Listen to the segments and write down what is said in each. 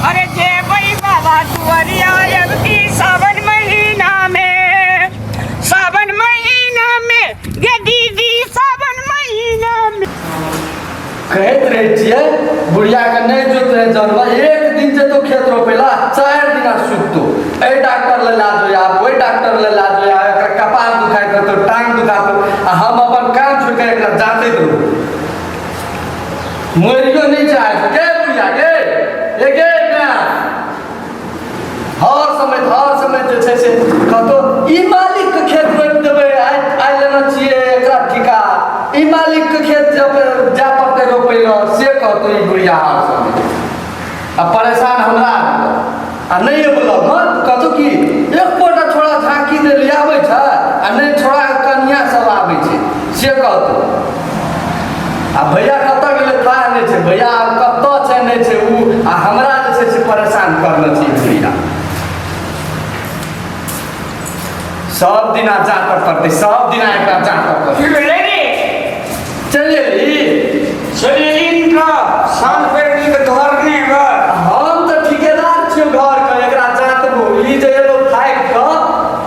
अरे जेबै बाबा दुआरिया अब की सावन महीना में, सावन महीना में गे दीदी, सावन महीना में। कहैत रहै छियै बुढ़ियाके नहि जोत रहै जानवर, एक दिन जेतौ खेत रोपै ला, 4 दिना सुततौ। एहि डॉक्टर लग ला जो, आब ओहि डॉक्टर लग ला जो, आब एकरा कपार दुखाइत रहतौ, टांग दुखातौ, आ हम अपन काम छोड़ि कऽ एकरा जाँचैत रहू। मरियो नहि चाहै छै गे बुढ़िया गे, ए गे माय। हर समय जे छै से कतौ ई मालिकके खेत रोपि देबै, आइ आइ लेने छियै एकरा ठिका, ई मालिकके खेत जब जाय पड़तै रोपै लए, से कहतौ ई बुढ़िया हर समय। आ परेशान हमरा आ नहि एबो मत कतौ कि एकोटा छोड़ा झाँकी देली आबै छै आ नहि छोड़ा कनिया सब आबै छै, से कहतौ। आ भैया कतऽ गेलै थाह नहि छै, भैया आब कतऽ छै नहि छै ओ, आ हमरा जे छै से परेशान करने छै ई बुढ़िया। सब दिना जातक करतै, सब दिना एकरा जातक करतै। की भेलै रे? चलि एली? चलि एली तऽ साँझ पड़ि गेल तऽ घर नहि एबै। हम तऽ ठिकेदार छियौ घरके, एकरा जातबो। ई जे एलो थाकि कऽ,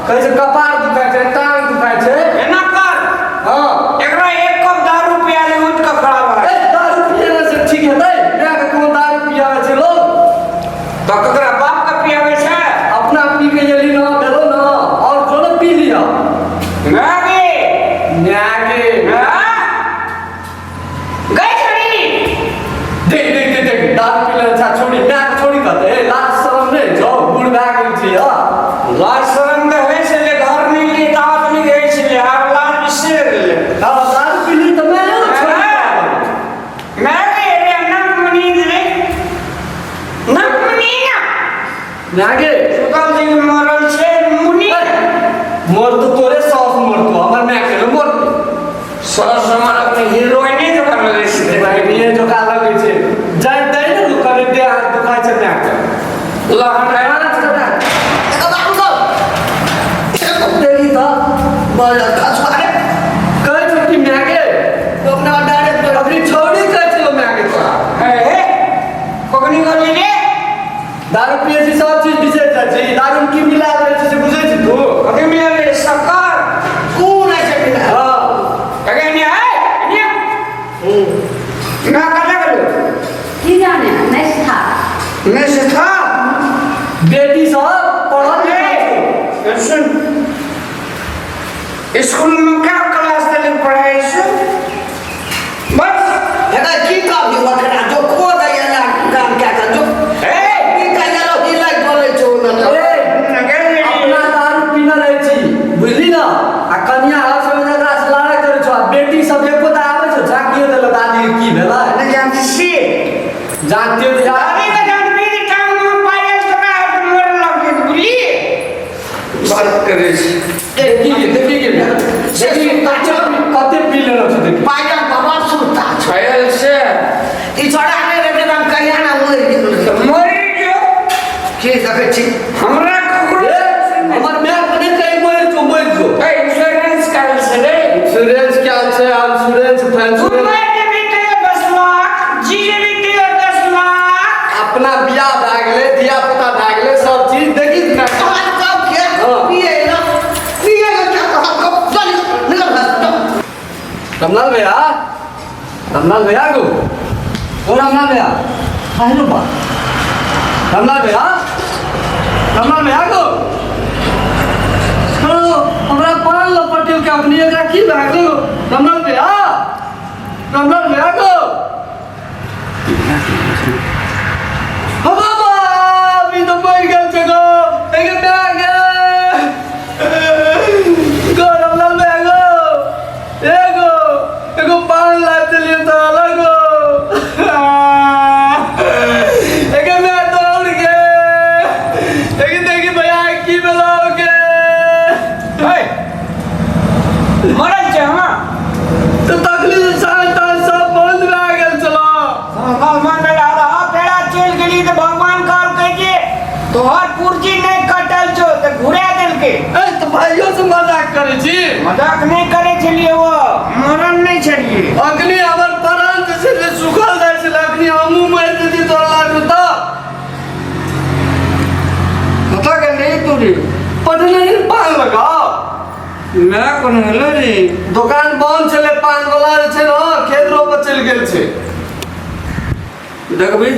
कहै छै कपार दुखाइ छै, टांग दुखाइ छै। एना कर। हँ। एकरा एक कप दारू पिया ले, उठि कऽ खड़ा भऽ। ए, दारू पियने से ठीक हेतै? मायके कोनो दारू पियाबै छै लोक? तऽ ककरा बापके पियाबै छै? अपना पी के एली न भेलो न, और जो न पी लिअ। माय गे। माय गे। हाँ? गई छड़ी। देख देख देख देख, दारू पी लेने छै छोड़ी, माय के छोड़ी कहतै। ए, लाज शरम नहि छौ, बूढ़ भए गेल छी। हँ, लाज शरम तऽ होइ छलै, घर नहि लिए तऽ आदमी रहै छलै, आब लाज बिसरि गेलै। हँ, दारू पी ली तऽ माय ने छोड़ी। माय गे, रे नाक में नींद रे, नाक में नींद। माय गे। सुतल दिन मरल छै मुनि। मोर तो तोरे सास मरतो, हमर माय के मरतो। सास हमर अपने हीरोइने जकाँ लगै छै। हीरोइने जकाँ लगै छै। जाय दै ने तू, कनि देह हाथ दुखाइ छै माय के। ल हमरा देखी तऽ कहै छौ कि माय गे, अखनी छौड़ी कहै छौ माय गे तोरा। हे हे, कखनी कहली रे? दारू पियै छी सब चीज बिसरि जाइ छी। दारू की मिला रहै छै से बुझै छी तू? कथी मिला रे? शक्कर। हँ। कहे नहीं है नहीं ना कटा करो। की जाने, नहीं था। नहीं से था। बेटी सब पढ़ल लिखल छौ। ए, सुन, स्कूल में क्या क्लास तक पढ़ाई से बस। की कहबी ओकरा जो खो दैया ना काम कए कऽ जो। ए। की कहिया ही लागि बोलै छौ ने तऽ। ए, अपना दारू पीने रहै छी बुझली न, आ कनिया हर समय एकरा से लड़ाइ करै छौ, आ बेटी सब एको टा आबै छौ झाँकियो देलक दादी के की भेलै? नहीं जानती सी। जानतियो तऽ यार। दादी के जानती रे, टांग में पायल तोरा हाथ मोड़ लग गेल बुझली। बात करै छी। देखी गे, देखी गे, देखी कते कते पी लेने छै देखी। पायल बाबा सुता छौ। पायल से। ई छोड़ा नहि रहै तऽ हम कहिया ना मरि गेल रही। तऽ मरि जो। की देखै छी? हमरा ककरो ए, हमर माय के नहि कही मरि जो, मरि जो। ए, इंश्योरेंस कायल छै रे। इंश्योरेंस क्या छै? इंश्योरेंस तू फाइनेंस। मरि जेबही तैयो 10 लाख, जी जेबही तैयो 10 लाख। अपना बियाह भए गेलै, धिया पुता भए गेलै, सब चीज देखी ने। तोहर कब के हाँ। पिए ना, पिए ना क्या तोहर कब चल निकल घर चल। रमलाल भैया, रमलाल भैया गो, ओ रमलाल भैया, हेलो बा। रमलाल भैया, रमलाल भैया गो, हेलो, हमरा पान ल पटेल के अपनी एकरा की भए गेलो? रमलाल भैया, रमलाल भैया गो, हम बाप, ई तऽ मरि गेल छै गो, एके भए गेल गो। रमलाल भैया गो, एगो एगो पान ला देलियै तऽ अलग हो। एके मैं दौड़ गे, एके देखी भैया की भेलो गे। ए, मरल छै हँ। तऽ तकलीफ साल ताल सब बंद भए गेल छलो। भगवान पेड़ा चलि गेली तऽ भगवान कहलकै जे तोहर पुर्जी नहि कटल छौ, तऽ घुरा देलकै। ए, तऽ भाइयो से मजाक करै छी? मजाक नहि करै छलियै, ओ मरल नहि छलियै। अखनी हमर प्राण जे छै से सुखल जाइ छलै, अखनी हमहूँ मरि जेती तोरा लागू तऽ। रे? पटने ही पान लगाओ। मैं कोन हेलो रे? दोकान बंद छलै, पान वाला जे छै ने खेत रोपऽ चलि गेल छै। देखबी।